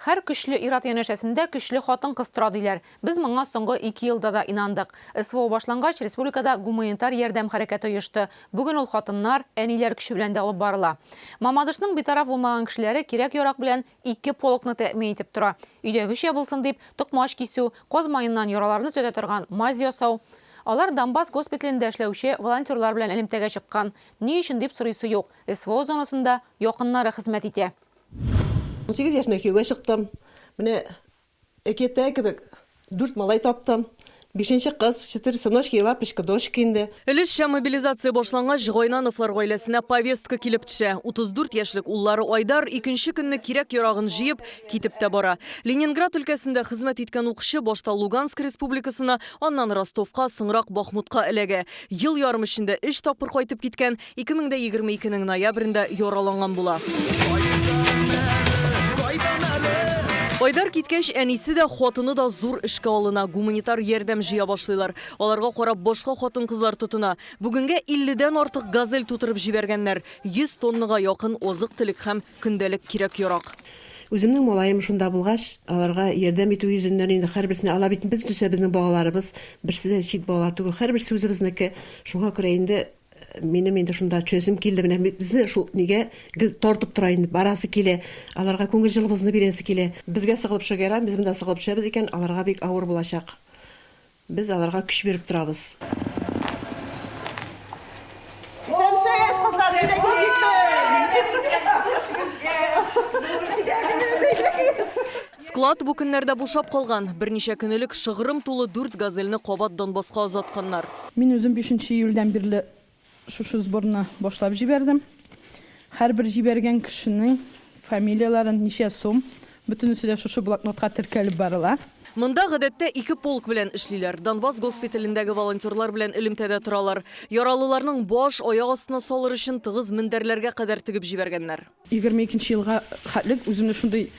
Һәр көчле ир-ат янәшәсендә көчле хатын-кыз тора, диләр. Без моңа соңгы ике елда да инандык. СВО башлангач, республикада гуманитар ярдәм хәрәкәте оешты. Бүген ул хатыннар, әниләр көче белән дә алып барыла. Мамадышның битараф булмаган кешеләре кирәк-ярак белән ике полкны тәэмин итеп тора. Өйдәгечә булсын дип, токмач кисү, каз маеннан яраларны төзәтә торган мазь ясау. Алар Донбасс госпиталендә эшләүче волонтерлар белән элемтәгә чыккан. Ни өчен дип сорыйсы юк, СВО зонасында якыннары хезмәт итә. 18 яшемдә кияүгә чыктым. Менә әкияттәге кебек дүрт малай таптым. Бишенче кыз, четыре сыночки и лапочка дочка инде. Өлешчә мобилизация башлангач, Гайнановлар гаиләсенә повестка килеп төшә. 34 яшьлек уллары Айдар икенче көнне кирәк-ярагын җыеп, китеп тә бара. Ленинград өлкәсендә хезмәт иткән укчы башта Луганск республикасына, аннан Ростовка, соңрак Бахмутка эләгә. Ел ярым эчендә өч тапкыр кайтып киткән, 2022 нең ноябрендә яраланган була. Айдар киткәч, әнисе дә, хатыны да зур эшкә алына, гуманитар ярдәм җыя башлыйлар. Аларга карап башка хатын-кызлар тотына. Бүгенгә 50 дән артык газель тутырып җибәргәннәр, 100 тоннага якын азык-төлек һәм көндәлек кирәк-ярак. Үземнең малаем шунда булгач, аларга ярдәм итү йөзеннән инде һәрберсенә, алар бит бөтенесе безнең балаларыбыз, берсе дә чит балалар түгел, һәрберсе үзебезнеке. Шуңа күрә инде Минем инде шунда төшәсем килде. Менә безне шул нигә гел тартып тора инде. Барасы килә. Аларга күңел җылыбызны бирәсе килә. Безгә сыгылып төшәргә ярамый, без монда сыгылып төшәбез икән, аларга бик авыр булачак. Без аларга көч биреп торабыз. Исәнмесез, кызлар, әйдә килгән. Склад бу көннәрдә бушап калган. Берничә көн элек шыгрым тулы дүрт газельне кабат Донбасска озатканнар. Мин үзем бишенче июльдән бирле шушы сборны башлап җибәрдем. Һәрбер җибәргән кешенең фамилияләрен, ничә сум, бөтенесе дә шушы блокнотка теркәлеп барыла. Монда, гадәттә, ике полк белән эшлиләр. Донбасс госпиталендәге волонтерлар белән элемтәдә торалар. Яралыларның баш, аяк астына салыр өчен тыгыз мендәрләргә кадәр тегеп җибәргәннәр. 22 нче елга хәтлек үземне шундый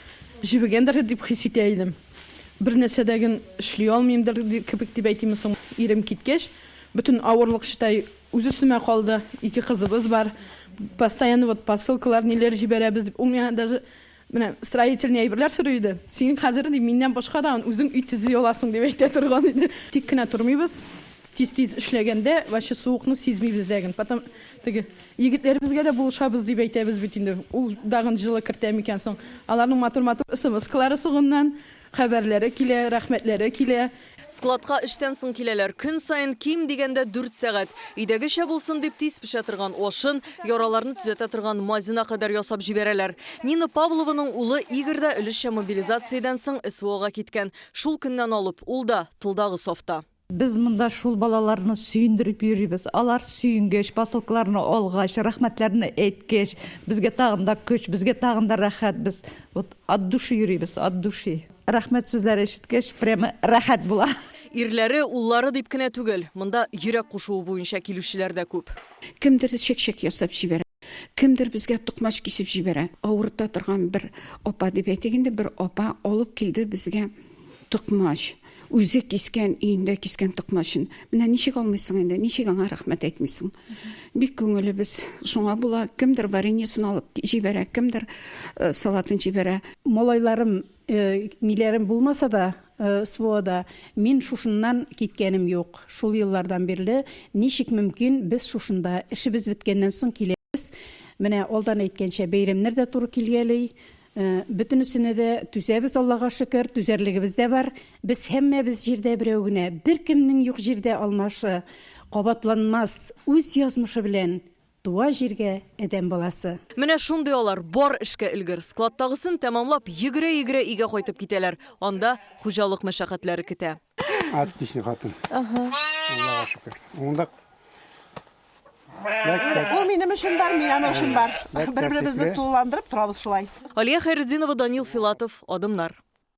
җебегәндер дип хис итә идем. Бер нәрсә дә ген эшли алмыймдыр кебек дип әйтимме соң. Ирем киткәч, бөтен авырлык читай үз өстемә калды. Ике кызыбыз бар. Постоянно вот посылкалар, ниләр җибәрәбез дип. Ул миңа даже менә строительный әйберләр сорый иде. Син хәзер, ди, миннән башка да үзең өй төзи аласың, дип әйтә торган иде. Тик кенә тормыйбыз. Тиз-тиз эшләгәндә вообще суыкны сизмибез дә ген. Потом теге Егетләребезгә дә булышабыз дип әйтәбез бит инде. Ул дагын җылы кертә микән соң? Аларның матур-матур смскалары соңыннан, хәбәрләре килә, рәхмәтләре килә. Складка эштән соң киләләр. Көн саен ким дигәндә дүрт сәгать. Өйдәгечә булсын дип тиз пешә торган ашын, яраларны төзәтә торган мазена кадәр ясап җибәрәләр. Нина Павлованың улы Игорь да өлешчә мобилизациядән соң СВОга киткән. Шул көннән алып, ул да тылдагы сафта. Без монда шул балаларны сөендереп йөрибез. Алар сөенгәч, посылкаларны алгач, рәхмәтләрне әйткәч, безгә тагын да көч, безгә тагын да рәхәт. Без вот от души йөрибез, от души. Рәхмәт сүзләре ишеткәч, прямо рәхәт була. Ирләре, уллары дип кенә түгел, монда йөрәк кушуы буенча килүчеләр дә күп. Кемдер чәкчәк ясап җибәрә, кемдер безгә токмач кисеп җибәрә. Авырта торган бер апа дип әйтик инде, бер апа алып килде безгә токмач. Үзе кискән, өендә кискән токмачын. Менә ничек алмыйсың инде, ничек аңа рәхмәт әйтмисең? Бик күңелебез шуңа була. Кемдер вареньесын алып җибәрә, кемдер э, салатын җибәрә. Малайларым, э, ниләрем булмаса да, э, СВОда, мин шушыннан киткәнем юк. Шул еллардан бирле ничек мөмкин, без шушында эшебез беткәннән соң киләбез. Менә алдан әйткәнчә, бәйрәмнәр дә туры килгәли. Бөтенесенә дә түзәбез, Аллага шөкер, түзәрлегебез дә бар. Без һәммәбез җирдә берәү генә, беркемнең юк җирдә алмашы, кабатланмас үз язмышы белән туа җиргә адәм баласы. Менә шундый алар, бар эшкә өлгер. Складтагысын тәмамлап, йөгерә-йөгерә өйгә кайтып китәләр. Анда хуҗалык мәшәкатьләре көтә. Отличный хатын. Аллага шөкер. Уңдык. Ул минем өчен бар, мин аның өчен бар. Бер-беребезне тулыландырып торабыз шулай. Алия Хәйретдинова, Данил Филатов, Адымнар.